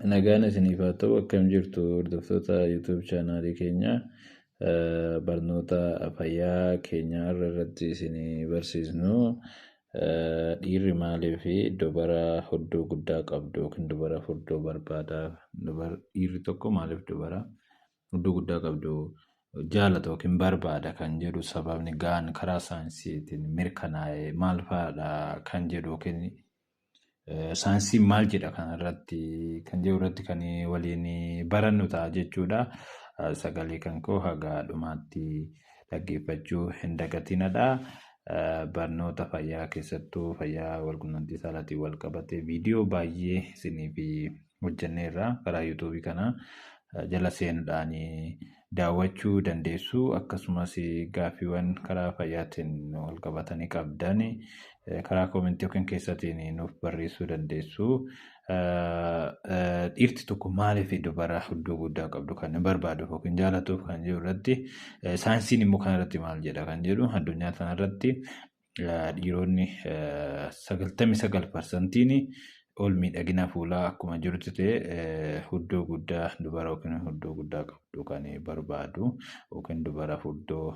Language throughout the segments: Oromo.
Nagaan isiniif haa ta'u. Akkam jirtu, hordoftoota YouTube chaanaalii keenya? Barnoota fayyaa keenya irra irratti isinii barsiisnu, dhiirri maaliif dubara hudduu guddaa qabdu yookiin dubara furdoo barbaada, dhiirri tokko maaliif dubara hudduu guddaa qabdu jaalata yookiin barbaada kan jedhu, sababni ga'aan karaa saayinsiitiin mirkanaa'e maal fa'aadha kan jedhu yookiin saayinsiin maal jedha kanarratti kan jedhu irratti kan waliin barannu ta'a jechuudha. Sagalee kan koo haga dhumaatti dhaggeeffachuu hin dagatinadha. Barnoota fayyaa, keessattuu fayyaa walqunnamtii saalaatiin wal qabate, viidiyoo baay'ee isiniif hojjenneerra. Karaa YouTubeii kana jala seenuudhaan daawwachuu dandeessu. Akkasumas gaaffiiwwan karaa fayyaatiin wal qabatanii qabdan karaa commentii yookiin keessatiin nuuf barreessuu dandeessu. Dhiirti tokko maaliif dubara hudduu guddaa qabdu kan barbaaduuf yookiin jaalatuuf kan jedhu irratti, saayinsiin immoo kan irratti maal jedha kan jedhu, addunyaa kanarratti dhiironni 99%iin ol miidhagina fuulaa akkuma jirutti ta'e, hudduu guddaa, dubara yookiin hudduu guddaa qabdu kan barbaadu yookiin dubara furdoo,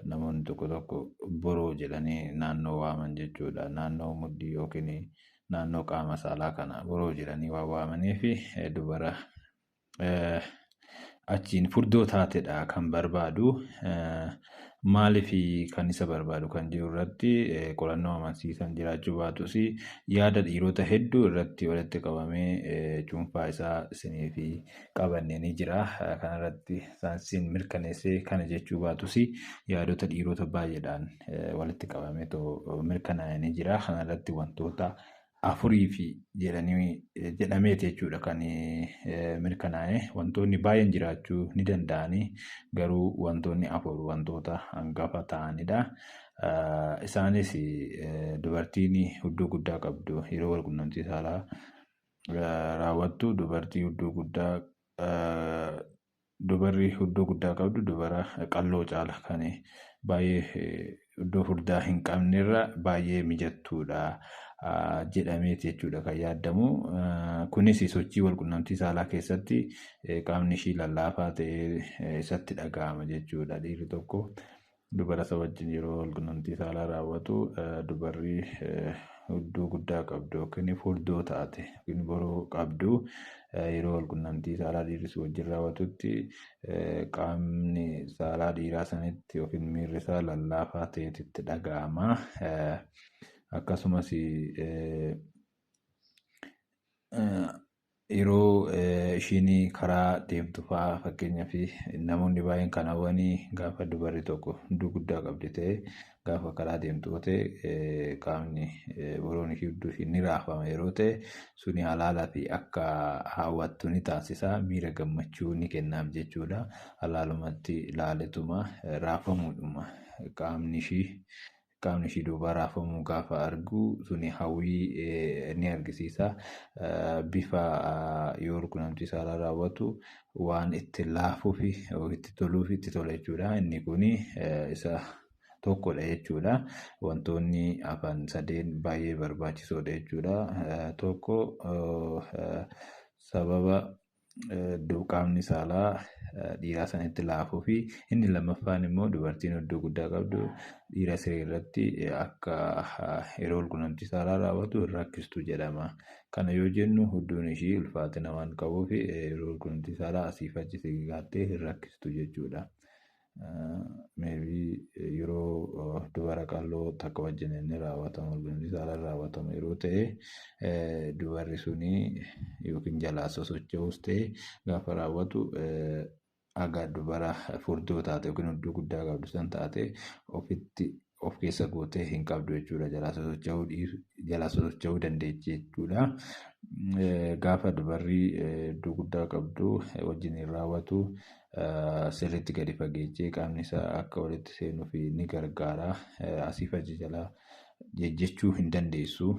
namoonni tokko tokko boroo jedhanii naannoo waaman jechuudha. Naannoo mudhii yookiin naannoo qaama saalaa kana boroo jedhanii waan waamanii fi dubara achiin furdoo taatedha kan barbaadu. Maaliif kan isa barbaadu kan jiru irratti qorannoo amansiisan jiraachuu baatus, yaada dhiirota hedduu irratti walitti qabamee cuunfaa isaa isiniif qabannee ni jira. Kanarratti saayinsiin mirkaneessee kana jechuu baatus, yaadota dhiirota baay'eedhaan walitti qabamee mirkanaa'ee ni jira. Kanarratti wantoota afurii fi jedhanii jedhameeti jechuudha kan mirkanaa'e. Wantoonni baay'een jiraachuu ni danda'anii, garuu wantoonni afur wantoota hangafa ta'anidha. Isaanis, dubartiin hudduu guddaa qabdu yeroo walqunnamtii saalaa raawwattu, dubartii hudduu guddaa dubarri hudduu guddaa qabdu dubara qalloo caala, kan baay'ee iddoo furdaa hin qabnerra baay'ee mijattuudha jedhameeti jechuudha kan yaadamu. Kunis sochii walqunnamtii saalaa keessatti qaamni ishii lallaafaa ta'ee isatti dhaga'ama jechuudha. Dhiirri tokko dubara isa wajjin yeroo walqunnamtii saalaa raawwatu, dubarri hudduu guddaa qabdu yookiin furdoo taate yookiin boroo qabdu yeroo walqunnamtii saalaa dhiirri si wajjin raawwatutti qaamni saalaa dhiiraa sanitti yookiin miirri isaa lallaafaa ta'eeti itti dhaga'ama. Akkasumas yeroo ishiin karaa deemtu fa'aa, fakkeenyaaf namoonni baay'een kan hawwanii gaafa dubarri tokko hudduu guddaa qabdi ta'e, gaafa karaa deemtu ta'e, qaamni boroon ishii, hudduu ishii ni raafama yeroo ta'e, suni halaalaa fi akka hawwattu ni taasisa, miira gammachuu ni kennaaf jechuudha. Halaalumatti ilaaletuma raafamuudhuma qaamni ishii duubaa raafamuu gaafa argu, suni hawwii ni argisiisa. Bifa yoo walqunnamtii saalaa raawwatu waan itti laafuu fi itti toluuf itti tola jechuudha. Inni kun isa tokkodha jechuudha. Wantoonni hafan sadeen baay'ee barbaachisoodha jechuudha. Tokko, sababa qaamni saalaa dhiiraa sanitti laafuu fi inni lammaffaan immoo dubartiin hudduu guddaa qabdu dhiira siree irratti akka yeroo walqunnamtii saalaa raawwatu hin rakkistu jedhama. Kana yoo jennu, hudduun ishii ulfaatina waan qabuuf yeroo walqunnamtii saalaa asiif achi sigigattee hin rakkistu jechuudha. Maybe yeroo dubara qalloo takka wajjin inni raawwatamu, walqunnamtii saalaa raawwatamu yeroo ta'e, dubarri suni yookiin jalaa sosocho'us ta'e gaafa raawwatu, haga dubara furdoo taate yookiin hudduu guddaa qabdu san taate ofitti of keessa gootee hin qabdu jechuudha. Jalaa sosocho'uu dandeechi jechuudha. Gaafa dubarri hudduu guddaa qabdu wajjin raawwatu, sirriitti gadi fageechee qaamni isaa akka walitti seenuuf ni gargaara. Asiif achi jalaa jejjechuu hin dandeessu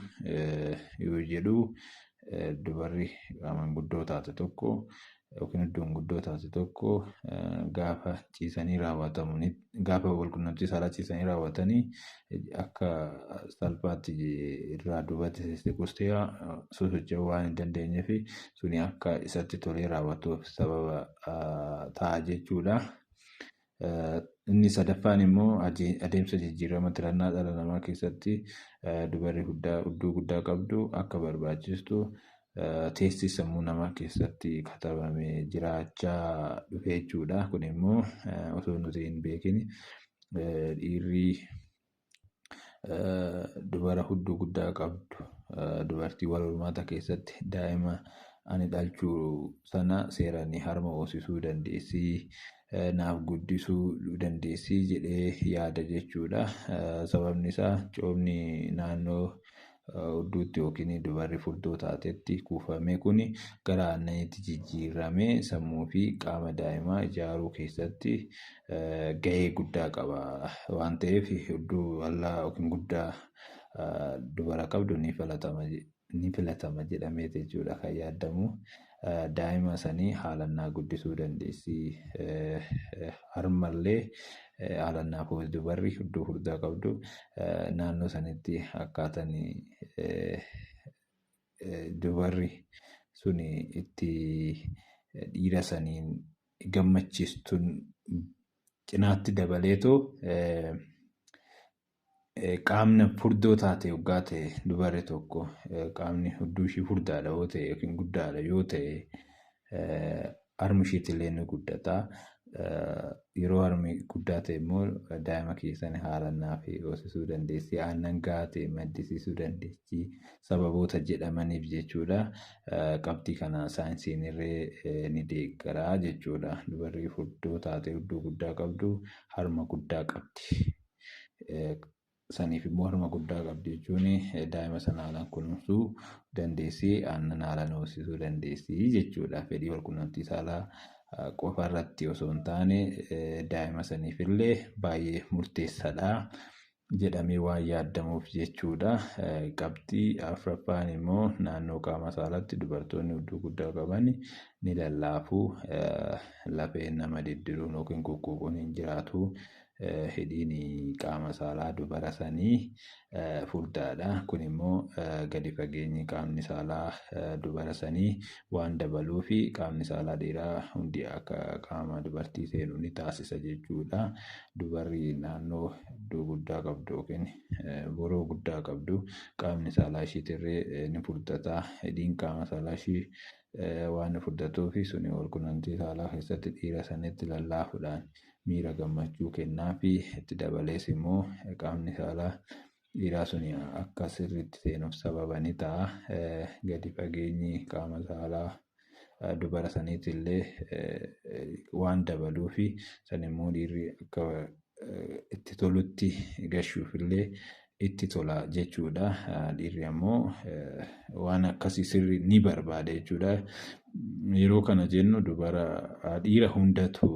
yoo jedhu, dubarri qaamaan guddoo taate tokko yookiin iddoon guddoo taate tokko gaafa ciisanii raawwatamu, gaafa walqunnamtii saalaa ciisanii raawwatanii akka salphaatti irraa duubatti siqus ta'e sosocho'uu waan hin dandeenyeef suni akka isatti tolee raawwatuuf sababa ta'a jechuudha. Inni sadaffaan immoo adeemsa jijjiirama tirannaa dhala namaa keessatti dubarri hudduu guddaa qabdu akka barbaachistu teessi sammuu namaa keessatti katabamee jiraachaa dhufe jechuudha. Kun immoo osoo nuti hin beekin dhiirri dubara hudduu guddaa qabdu dubartii wal hormaata keessatti daa'ima ani dhalchuu sana seeraan harma hoosisuu dandeessi, naaf guddisuu dandeessi jedhee yaada jechuudha. Sababni isaa coomni naannoo hudduutti yookiin dubarri furdoo taatetti kuufame kun gara aannaniitti jijjiiramee sammuu fi qaama daa'imaa ijaaruu keessatti gahee guddaa qaba waan ta'eef hudduu bal'aa yookiin guddaa dubara qabdu ni filatama jedhamee jechuudha kan yaadamu. Daa'ima sanii haalannaa guddisuu dandeessi. Harmallee haalannaa dubarri hudduu furdaa qabdu naannoo sanitti akkaataan dubarri suni itti dhiira saniin gammachiistuun cinaatti dabaleetoo qaamni furdoo taate yoggaa ta'e dubarri tokko qaamni hudduu ishii furdaadha yoo ta'e yookiin guddaadha yoo ta'e harmi ishiitillee ni guddata. Yeroo harmi guddaa ta'e immoo daa'ima keessan haalannaa fi hoosisuu dandeessi. Aannan gahaa ta'e maddisiisuu dandeessi. Sababoota jedhamaniif jechuudha. Qabxii kana saayinsiin illee ni deeggara jechuudha. Dubarri furdoo taate hudduu guddaa qabdu harma guddaa qabdi. Saniif immoo harma guddaa qabdi jechuun daa'ima sana haalaan kunuunsuu dandeessi, aannan haalaan hoosisuu dandeessi jechuudha. Fedhii walqunnamtii saalaa qofa irratti osoo hin taane daa'ima saniif illee baay'ee murteessaadha jedhamee waan yaadamuuf jechuudha. Qabxii afuraffaan immoo naannoo qaama saalaatti dubartoonni hudduu guddaa qaban ni lallaafu. Lafeen nama diddiruun yookiin kukkuquun hin jiraatu. Hidhiin qaama saalaa dubara sanii furdaadha. Kun immoo gadi fageenyi qaamni saalaa dubara sanii waan dabaluu fi qaamni saalaa dhiiraa hundi akka qaama dubartii seenu ni taasisa jechuudha. Dubarri naannoo iddoo guddaa qabdu yookiin boroo guddaa qabdu qaamni saalaa ishiitirree ni furdata. Hidhiin qaama saalaa ishii waan furdatuuf suni walqunnamtii saalaa keessatti dhiira sanitti lallaafuudhaan miira gammachuu kennaa fi itti dabalees immoo qaamni saalaa dhiiraa suni akka sirriitti seenuuf sababa ni ta'a. Gadi fageenyi qaama saalaa dubara saniitti illee waan dabaluu fi san immoo dhiirri akka itti tolutti gashuuf illee itti tola jechuudha. Dhiirri ammoo waan akkasii sirrii ni barbaada jechuudha. Yeroo kana jennu dubara dhiira hundatu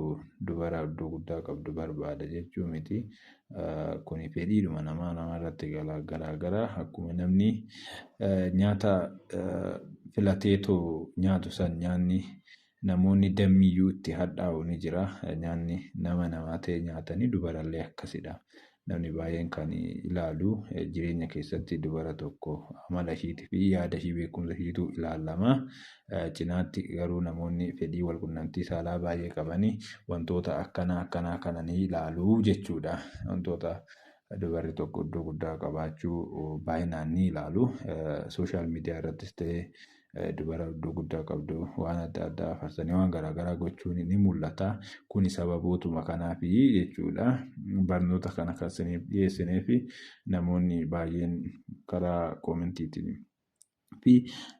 dubara iddoo guddaa qabdu barbaada jechuu miti. Kuni fedhiidhuma namaa namarratti garaagara. Akkuma namni nyaata filateetoo nyaatu san nyaanni namoonni dammiyyuu itti hadhaa'u ni jira. Nyaanni nama namaa ta'e nyaatanii dubarallee akkasidha. Namni baay'een kan ilaalu jireenya keessatti dubara tokko amala ishiitii fi yaada ishii beekumsa ishiitu ilaalama. Cinaatti garuu namoonni fedhii walqunnamtii saalaa baay'ee qabanii wantoota akkana akkanaa kana ni ilaalu jechuudha. Wantoota dubarri tokko iddoo guddaa qabaachuu baay'inaan ni ilaalu. Sooshaal miidiyaa irrattis ta'ee dubara iddoo guddaa qabdu waan adda addaa farsanii waan garaagaraa gochuun ni mul'ata. Kuni sababootuma kanaafi jechuudha. Barnoota kana kan isiniif dhiyeessineef namoonni baay'een karaa koomentiitiin fi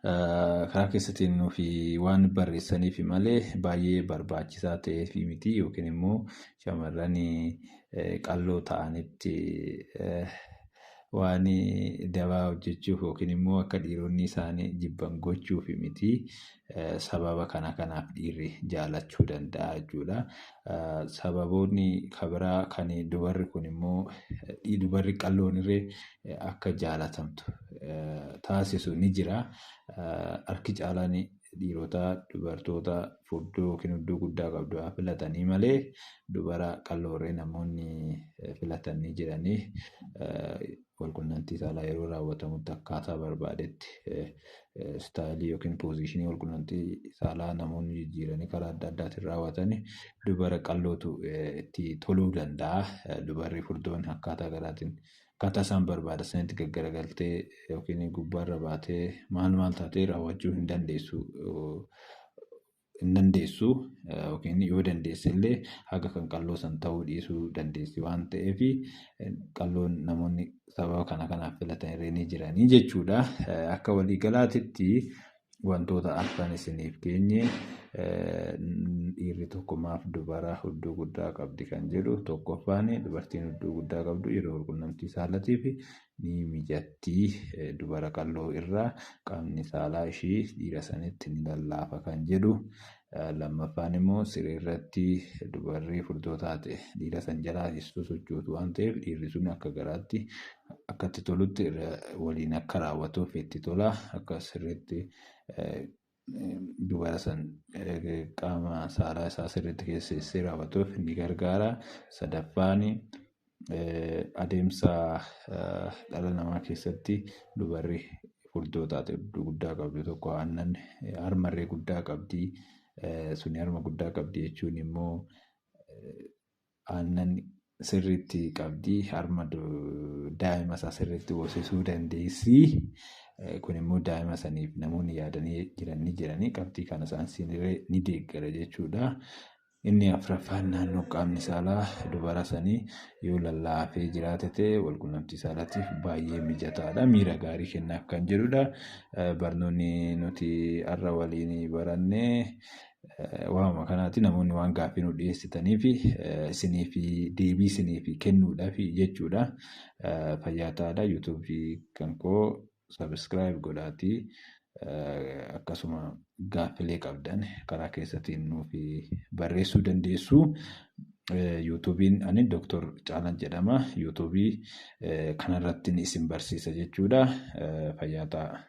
karaa keessattiin nuuf waan barreessaniif malee baay'ee barbaachisaa ta'eef miti yookiin immoo shamarran qalloo ta'anitti waan dabaa hojjechuuf yookiin immoo akka dhiironni isaanii jibban gochuuf miti. Sababa kana kanaaf dhiirri jaalachuu danda'a jechuudha. Sababoonni kabiraa kan dubarri kun immoo dubarri qalloon illee akka jaalatamtu taasisu ni jira. Harki caalaan Dhiirota dubartoota furdoo yookiin hudduu guddaa qabdu haa filatanii malee dubara qal'oorree namoonni filatanii jiranii walqunnamtii saalaa yeroo raawwatamutti akkaataa barbaadetti istaayilii yookiin poozishinii walqunnamtii saalaa namoonni jijjiiranii karaa adda addaatiin raawwatan dubara qal'ootu itti toluu danda'a. Dubarri furdoon akkaataa garaatiin akkaataa isaan barbaadan sanitti gaggaragaltee yookiin gubbaarra baatee maal maal taatee raawwachuu hin dandeessu. Hin dandeessu yookiin yoo dandeesse illee haga kan qalloo san ta'uu dhiisuu dandeessi waan ta'eef qalloon namoonni sababa kana kanaaf filatan irra ni jiranii jechuudha. Akka waliigalaatitti wantoota arfan isiniif keenye, dhiirri tokko maaf dubara hudduu guddaa qabdi kan jedhu, tokkoffaan dubartiin hudduu guddaa qabdu yeroo walqunnamtii saalatiif ni mijatti, dubara qalloo irraa qaamni saalaa ishii dhiira sanitti ni lallaafa kan jedhu. Lammaffaan immoo siree irratti dubarri furdoo taate dhiira san jalaa sochootu waan ta'eef dhiirri sun akka garaatti akka itti tolutti waliin akka raawwatuuf itti tola, akka sirriitti dubara san qaama saalaa isaa sirriitti keesseessee raawwatuuf ni gargaara. Sadaffaan adeemsa dhala namaa keessatti dubarri furdoo taate hudduu guddaa qabdu tokko aannan harmarree guddaa qabdi. Suni harma guddaa qabdi jechuun immoo aannan sirriitti qabdi. Harma daa'ima isaa sirriitti hoosisuu dandeessi. Kun immoo daa'ima saniif namoonni yaadanii jiran ni jiranii qabxii kana isaan ni deeggara jechuudha. Inni afuraffaan naannoo qaamni saalaa dubara sanii yoo lallaafee jiraate ta'e walqunnamtii saalaatiif baay'ee mijataadha. Miira gaarii kennaaf kan jedhudha. Barnoonni nuti har'a waliin baranne waanuma kanaati. Namoonni waan gaaffii nu dhiyeessitaniif isiniif deebii isiniif kennuudhaaf jechuudha. Fayyaa ta'aadha. Yuutuubii kan koo subscribe godhaatii akkasuma gaaffilee qabdan karaa keessatiin nuuf barreessuu dandeessu. Yuutuubiin ani Dooktor Caalaan jedhama. Yuutuubii kanarratti isin barsiisa jechuudha. Fayyaa ta'a.